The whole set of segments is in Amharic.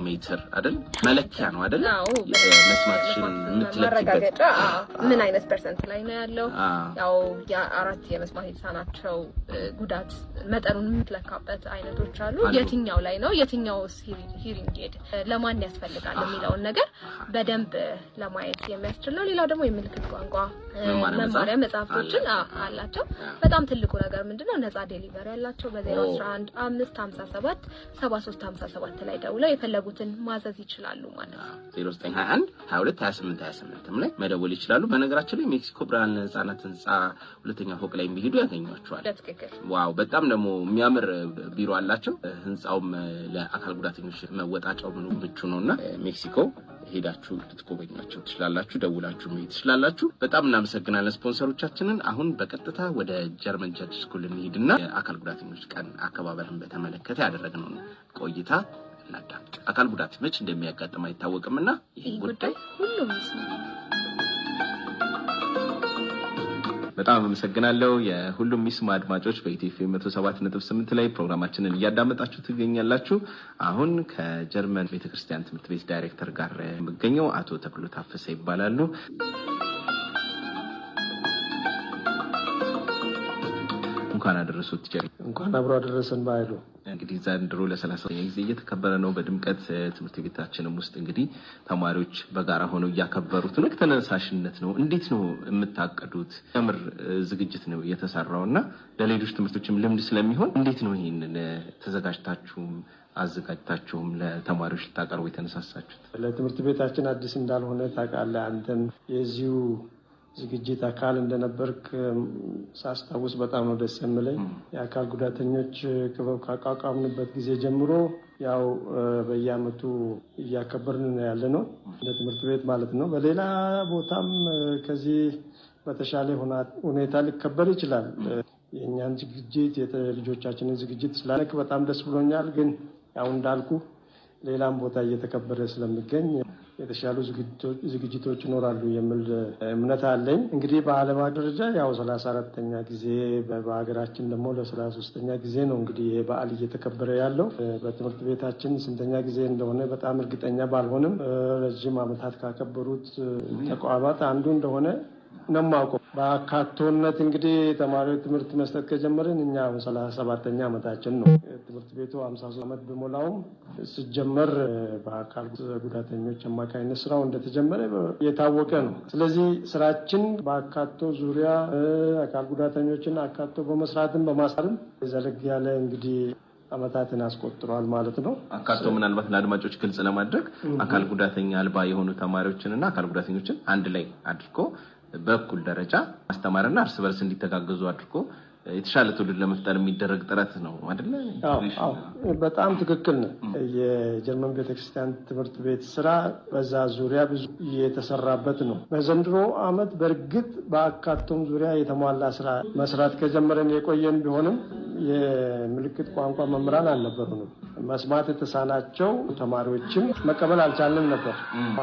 Audiometer አይደል? መለኪያ ነው አይደል? አዎ። መስማትሽን የምትለኪበት። ማረጋገጫ። አዎ። ምን አይነት percent ላይ ነው ያለው? ያው የአራት የመስማት የተሳናቸው ጉዳት መጠኑን የምትለካበት አይነቶች አሉ። አሉ። የትኛው ላይ ነው፣ የትኛው hearing aid ለማን ያስፈልጋል የሚለውን ነገር በደንብ ለማየት የሚያስችል ነው። ሌላው ደግሞ የምልክት ቋንቋ መማሪያ መጽሐፍ መማሪያ መጽሐፍቶችን አላቸው። አላቸው። በጣም ትልቁ ነገር ምንድነው? ነፃ delivery ያላቸው በ011 557 7357 ላይ ደውለው የፈለጉትን ማዘዝ ይችላሉ ማለት ነው። 0921 22 28 28 ላይ መደወል ይችላሉ። በነገራችን ላይ ሜክሲኮ ብርሃን ህጻናት ህንፃ ሁለተኛ ፎቅ ላይ የሚሄዱ ያገኟቸዋል። በትክክል። Wow፣ በጣም ደግሞ የሚያምር ቢሮ አላቸው። ህንፃውም ለአካል ጉዳተኞች መወጣጫው ምኑ ምቹ ነው እና ሜክሲኮ ሄዳችሁ ልትጎበኟቸው ትችላላችሁ። ደውላችሁ መሄድ ትችላላችሁ። በጣም እናመሰግናለን ስፖንሰሮቻችንን። አሁን በቀጥታ ወደ ጀርመን Church School እንሂድና የአካል ጉዳተኞች ቀን አከባበርን በተመለከተ ያደረግነውን ቆይታ እናዳምጥ። አካል ጉዳት መች እንደሚያጋጥም አይታወቅምና ይህ ይህ ጉዳይ ጉዳይ ሁሉም ይስማ። በጣም አመሰግናለሁ። የሁሉም ይስማ አድማጮች፣ በኢትዮ 107.8 ላይ ፕሮግራማችንን እያዳመጣችሁ ትገኛላችሁ። አሁን ከጀርመን ቤተክርስቲያን ትምህርት ቤት ዳይሬክተር ጋር የምገኘው አቶ ተክሉ ታፈሰ ይባላሉ። እንኳን አደረሱት ጀሪ። እንኳን አብሮ አደረሰን በኃይሉ። እንግዲህ ዘንድሮ ለ30ኛ ጊዜ እየተከበረ ነው በድምቀት። ትምህርት ቤታችንም ውስጥ እንግዲህ ተማሪዎች በጋራ ሆነው እያከበሩት ነው። ተነሳሽነት ነው። እንዴት ነው የምታቀዱት? የምር ዝግጅት ነው የተሰራው እና ለሌሎች ትምህርቶችም ልምድ ስለሚሆን እንዴት ነው ይህንን ተዘጋጅታችሁም አዘጋጅታችሁም ለተማሪዎች ልታቀርቡ የተነሳሳችሁት? ለትምህርት ቤታችን አዲስ እንዳልሆነ ታውቃለህ። አንተም የዚሁ ዝግጅት አካል እንደነበርክ ሳስታውስ በጣም ነው ደስ የሚለኝ። የአካል ጉዳተኞች ክበብ ካቋቋምንበት ጊዜ ጀምሮ ያው በየዓመቱ እያከበርን ነው ያለ ነው፣ እንደ ትምህርት ቤት ማለት ነው። በሌላ ቦታም ከዚህ በተሻለ ሁኔታ ሊከበር ይችላል። የእኛን ዝግጅት፣ የልጆቻችንን ዝግጅት ስላለክ በጣም ደስ ብሎኛል። ግን ያው እንዳልኩ ሌላም ቦታ እየተከበረ ስለሚገኝ የተሻሉ ዝግጅቶች ይኖራሉ የሚል እምነት አለኝ። እንግዲህ በዓለም አቀፍ ደረጃ ያው 34ኛ ጊዜ፣ በሀገራችን ደግሞ ለ33ኛ ጊዜ ነው እንግዲህ ይሄ በዓል እየተከበረ ያለው። በትምህርት ቤታችን ስንተኛ ጊዜ እንደሆነ በጣም እርግጠኛ ባልሆንም ረዥም ዓመታት ካከበሩት ተቋማት አንዱ እንደሆነ ነው የማውቀው። በአካቶነት እንግዲህ ተማሪዎች ትምህርት መስጠት ከጀመርን እኛ አሁን 37ኛ ዓመታችን ነው። ትምህርት ቤቱ 53 ዓመት ቢሞላውም ሲጀመር በአካል ጉዳተኞች አማካኝነት ስራው እንደተጀመረ የታወቀ ነው። ስለዚህ ስራችን በአካቶ ዙሪያ አካል ጉዳተኞችን አካቶ በመስራትም በማስተማርም ዘለግ ያለ እንግዲህ ዓመታትን አስቆጥሯል ማለት ነው። አካቶ ምናልባት ለአድማጮች ግልጽ ለማድረግ አካል ጉዳተኛ አልባ የሆኑ ተማሪዎችን እና አካል ጉዳተኞችን አንድ ላይ አድርጎ በእኩል ደረጃ ማስተማርና እርስ በርስ እንዲተጋገዙ አድርጎ የተሻለ ትውልድ ለመፍጠር የሚደረግ ጥረት ነው አይደለ? አዎ፣ በጣም ትክክል ነው። የጀርመን ቤተክርስቲያን ትምህርት ቤት ስራ በዛ ዙሪያ ብዙ የተሰራበት ነው። በዘንድሮ ዓመት በእርግጥ በአካቶም ዙሪያ የተሟላ ስራ መስራት ከጀመረን የቆየን ቢሆንም የምልክት ቋንቋ መምህራን አልነበሩንም። መስማት የተሳናቸው ተማሪዎችም መቀበል አልቻልንም ነበር፣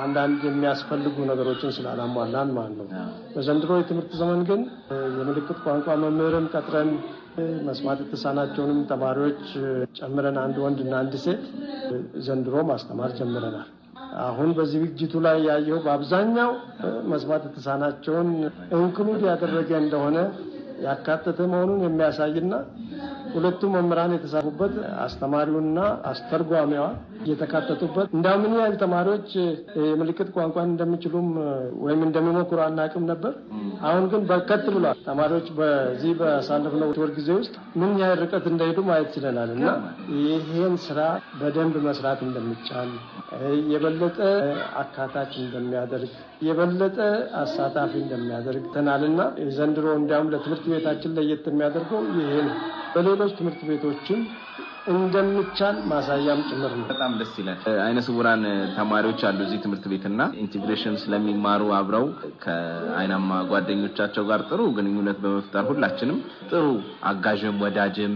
አንዳንድ የሚያስፈልጉ ነገሮችን ስላላሟላን ማለት ነው። በዘንድሮ የትምህርት ዘመን ግን የምልክት ቋንቋ መምህርም ቀጥረን መስማት የተሳናቸውንም ተማሪዎች ጨምረን አንድ ወንድ እና አንድ ሴት ዘንድሮ ማስተማር ጀምረናል። አሁን በዝግጅቱ ላይ ያየው በአብዛኛው መስማት የተሳናቸውን include ያደረገ እንደሆነ፣ ያካተተ መሆኑን የሚያሳይና ሁለቱም መምህራን የተሳተፉበት፣ አስተማሪውና አስተርጓሚዋ እየተካተቱበት፣ እንዲያው ምን ያህል ተማሪዎች የምልክት ቋንቋን እንደሚችሉም ወይም እንደሚሞክሩ አናውቅም ነበር። አሁን ግን በርከት ብሏል። ተማሪዎች በዚህ በአሳለፍነው ወር ጊዜ ውስጥ ምን ያህል ርቀት እንደሄዱ ማየት ችለናል እና ይህን ስራ በደንብ መስራት እንደሚቻል፣ የበለጠ አካታች እንደሚያደርግ፣ የበለጠ አሳታፊ እንደሚያደርግ ተናልና ዘንድሮ እንዲያውም ለትምህርት ቤታችን ለየት የሚያደርገው ይሄ ነው። በሌሎች ትምህርት ቤቶችም እንደሚቻል ማሳያም ጭምር ነው። በጣም ደስ ይላል። አይነ ስውራን ተማሪዎች አሉ እዚህ ትምህርት ቤትና integration ስለሚማሩ አብረው ከአይናማ ጓደኞቻቸው ጋር ጥሩ ግንኙነት በመፍጠር ሁላችንም ጥሩ አጋዥም ወዳጅም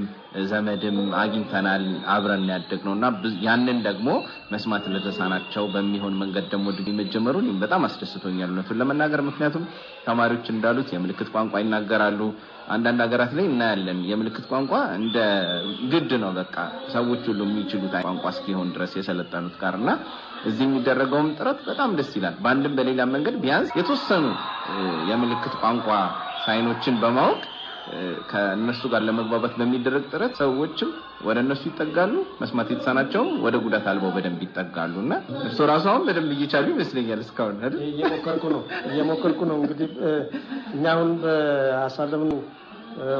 ዘመድም አግኝተናል፣ አብረን ያደግነው እና ያንን ደግሞ መስማት ለተሳናቸው በሚሆን መንገድ ደግሞ መጀመሩ በጣም አስደስቶኛል እውነቱን ለመናገር። ምክንያቱም ተማሪዎች እንዳሉት የምልክት ቋንቋ ይናገራሉ። አንዳንድ ሀገራት ላይ እናያለን የምልክት ቋንቋ እንደ ግድ ነው፣ በቃ ሰዎች ሁሉ የሚችሉት ቋንቋ እስኪሆን ድረስ የሰለጠኑት ጋር እና እዚህ የሚደረገውም ጥረት በጣም ደስ ይላል። በአንድም በሌላ መንገድ ቢያንስ የተወሰኑ የምልክት ቋንቋ sign ኦችን በማወቅ ከእነሱ ጋር ለመግባባት በሚደረግ ጥረት ሰዎችም ወደ እነሱ ይጠጋሉ፣ መስማት የተሳናቸውም ወደ ጉዳት አልባው በደንብ ይጠጋሉ። እና እርስዎ ራሱ አሁን በደንብ እየቻሉ ይመስለኛል እስካሁን አይደል? እየሞከርኩ ነው። እንግዲህ እኛ አሁን በአሳለፍነው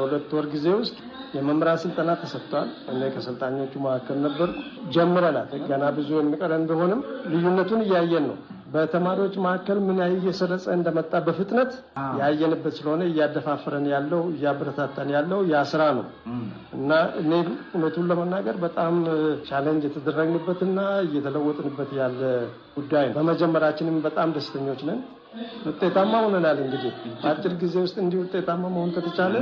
2 ወር ጊዜ ውስጥ የመምህራን ስልጠና ተሰጥቷል። እኔ ከሰልጣኞቹ መካከል ነበርኩ። ጀምረናል። ገና ብዙ የሚቀረን ቢሆንም ልዩነቱን እያየን ነው። በተማሪዎች መካከል ምን ያህል እየሰረጸ እንደመጣ በፍጥነት ያየንበት ስለሆነ እያደፋፈረን ያለው እያበረታታን ያለው ያ ስራ ነው እና እኔ እውነቱን ለመናገር በጣም challenge የተደረግንበትና እየተለወጥንበት ያለ ጉዳይ ነው። በመጀመራችንም በጣም ደስተኞች ነን። ውጤታማ ሆነናል። እንግዲህ በአጭር ጊዜ ውስጥ እንዲህ ውጤታማ መሆን ከተቻለ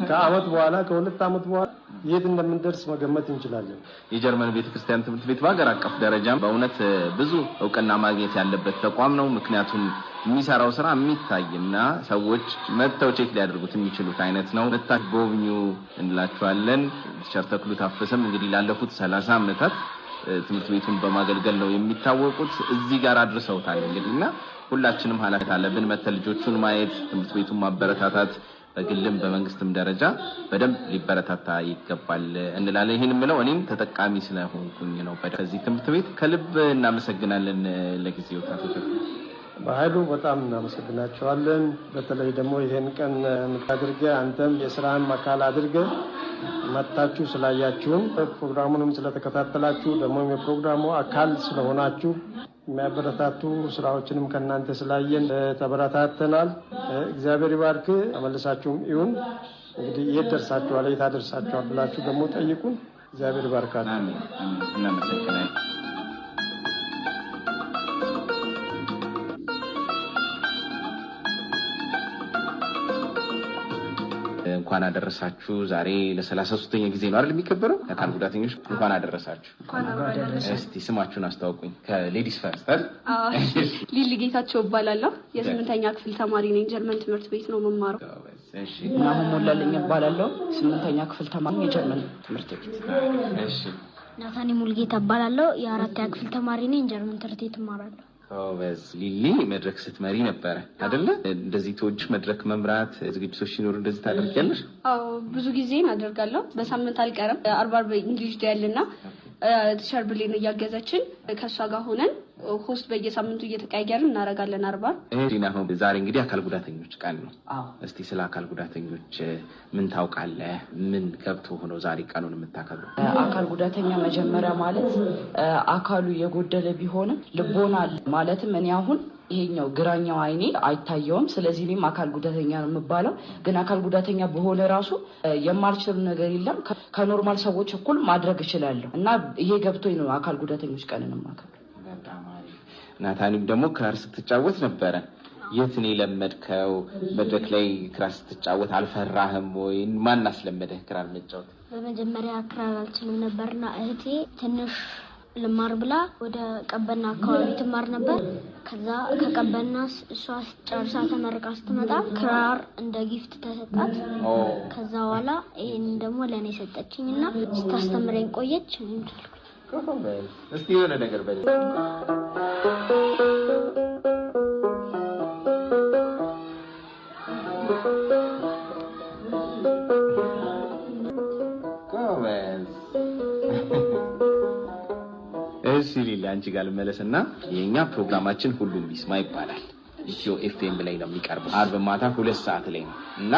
ከአመት በኋላ ከ2 ዓመት በኋላ የት እንደምንደርስ መገመት እንችላለን። የጀርመን ቤተክርስቲያን ትምህርት ቤት በሀገር አቀፍ ደረጃ በእውነት ብዙ እውቅና ማግኘት ያለበት ተቋም ነው። ምክንያቱም የሚሰራው ስራ የሚታይና ሰዎች መጥተው check ሊያደርጉት የሚችሉት አይነት ነው። መጥታችሁ ጎብኙ እንላችኋለን። teacher ተክሉ ታፈሰም እንግዲህ ላለፉት 30 ዓመታት ትምህርት ቤቱን በማገልገል ነው የሚታወቁት። እዚህ ጋር አድርሰውታል እንግዲህ እና ሁላችንም ኃላፊነት አለብን። መተን ልጆቹን ማየት፣ ትምህርት ቤቱን ማበረታታት በግልም በመንግስትም ደረጃ በደንብ ሊበረታታ ይገባል እንላለን። ይሄን የምለው እኔም ተጠቃሚ ስለሆንኩኝ ነው። ከዚህ ትምህርት ቤት ከልብ እናመሰግናለን። ለጊዜው አቶ ተክሉ በኃይሉ በጣም እናመሰግናቸዋለን። በተለይ ደግሞ ይሄን ቀን አድርገህ አንተም የስራህን አካል አድርገህ መጣችሁ ስላያችሁን ፕሮግራሙንም ስለተከታተላችሁ ደግሞ የፕሮግራሙ አካል ስለሆናችሁ የሚያበረታቱ ስራዎችንም ከእናንተ ስላየን ተበረታተናል። እግዚአብሔር ይባርክ። ተመልሳችሁም ይሁን እንግዲህ የት ደርሳችኋል፣ የት አደርሳችኋል ብላችሁ ደግሞ ጠይቁን። እግዚአብሔር ይባርካችሁ። አሜን። እናመሰግናለን። እንኳን አደረሳችሁ። ዛሬ ለ33ኛ ጊዜ ነው አይደል የሚከበረው? አካል ጉዳተኞች እንኳን አደረሳችሁ። እስቲ ስማችሁን አስተዋውቁኝ። ከ ladies first አይደል? አዎ፣ ሊሊ ጌታቸው እባላለሁ። የ8ኛ ክፍል ተማሪ ነኝ። ጀርመን ትምህርት ቤት ነው የምማረው። እሺ። ናሆም ሞላልኝ እባላለሁ። 8ኛ ክፍል ተማሪ ነኝ፣ የጀርመን ትምህርት ቤት። እሺ። ናታኒ ሙልጌታ እባላለሁ። የ4ኛ ክፍል ተማሪ ነኝ። ጀርመን ትምህርት ቤት እማራለሁ። ጎበዝ። ሊሊ መድረክ ስትመሪ ነበረ አይደለ? እንደዚህ ተወጅ መድረክ መምራት ዝግጅቶች ሲኖሩ እንደዚህ ታደርጊያለሽ? አዎ፣ ብዙ ጊዜ አደርጋለሁ። በሳምንት አልቀርም። አርብ አርብ English day አለና teacher ብሌን እያገዘችን ከሷ ጋር ሆነን host በየሳምንቱ እየተቀያየርን እናደርጋለን። አርብ አርብ። እሺ ናሆም፣ ዛሬ እንግዲህ አካል ጉዳተኞች ቀን ነው። አዎ። እስቲ ስለ አካል ጉዳተኞች ምን ታውቃለህ? ምን ገብቶ ሆኖ ዛሬ ቀኑን የምታከብረው? አካል ጉዳተኛ መጀመሪያ ማለት አካሉ የጎደለ ቢሆንም ልቦና አለ። ማለትም እኔ አሁን ይሄኛው ግራኛው አይኔ አይታየውም። ስለዚህ እኔም አካል ጉዳተኛ ነው የምባለው። ግን አካል ጉዳተኛ በሆነ ራሱ የማልችለው ነገር የለም። ከ normal ሰዎች እኩል ማድረግ እችላለሁ እና ይሄ ገብቶኝ ነው አካል ጉዳተኞች ቀንን የማከብረው። በጣም አሪፍ። ናታኒም ደግሞ ክራር ስትጫወት ነበረ። የት ነው የለመድከው? መድረክ ላይ ክራር ስትጫወት አልፈራህም ወይ? ማን አስለመደህ ክራር መጫወት? በመጀመሪያ ክራር አልችልም ነበርና እህቴ ትንሽ ልማር ብላ ወደ ቀበና አካባቢ ትማር ነበር። ከዛ ከቀበና እሷ ጨርሳ ተመርቃ ስትመጣ ክራር እንደ gift ተሰጣት። ከዛ በኋላ ይሄን ደግሞ ለኔ ሰጠችኝና ስታስተምረኝ ቆየች። እኔም ቻልኩኝ። እስቲ የሆነ ነገር በል። ጎበዝ። እሺ ሊሊ፣ አንቺ ጋር ልመለስና የኛ ፕሮግራማችን ሁሉም ይስማ ይባላል። ኢትዮ ኤፍኤም ላይ ነው የሚቀርበው። አርብ ማታ 2 ሰዓት ላይ ነው እና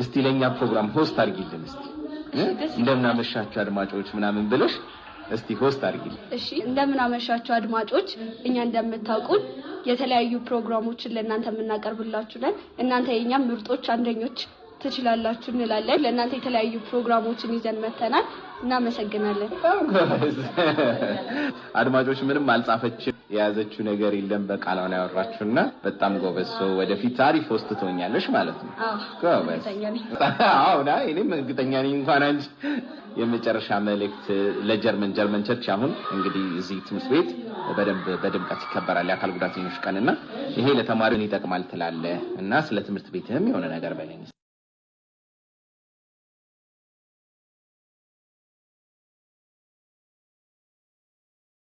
እስቲ ለኛ ፕሮግራም host አድርጊልን እስቲ። እንደምን አመሻችሁ አድማጮች ምናምን ብለሽ እስቲ host አድርጊልን። እሺ፣ እንደምን አመሻችሁ አድማጮች። እኛ እንደምታውቁን የተለያዩ ፕሮግራሞችን ለእናንተ የምናቀርብላችሁ ነን። እናንተ የኛ ምርጦች አንደኞች ትችላላችሁ እንላለን። ለእናንተ የተለያዩ ፕሮግራሞችን ይዘን መተናል። እናመሰግናለን። ጎበዝ። አድማጮች፣ ምንም አልጻፈችም፣ የያዘችው ነገር የለም። በቃሏ ነው ያወራችሁ እና በጣም ጎበዝ ሰው፣ ወደፊት አሪፍ host ትሆኛለሽ ማለት ነው። ጎበዝ። እርግጠኛ ነኝ። አዎ፣ እኔም እርግጠኛ ነኝ። እንኳን አንቺ። የመጨረሻ መልእክት ለጀርመን ጀርመን church። አሁን እንግዲህ እዚህ ትምህርት ቤት በደንብ በድምቀት ይከበራል የአካል ጉዳተኞች ቀን እና ይሄ ለተማሪውን ይጠቅማል ትላለህ እና ስለ ትምህርት ቤትህም የሆነ ነገር በለኝ።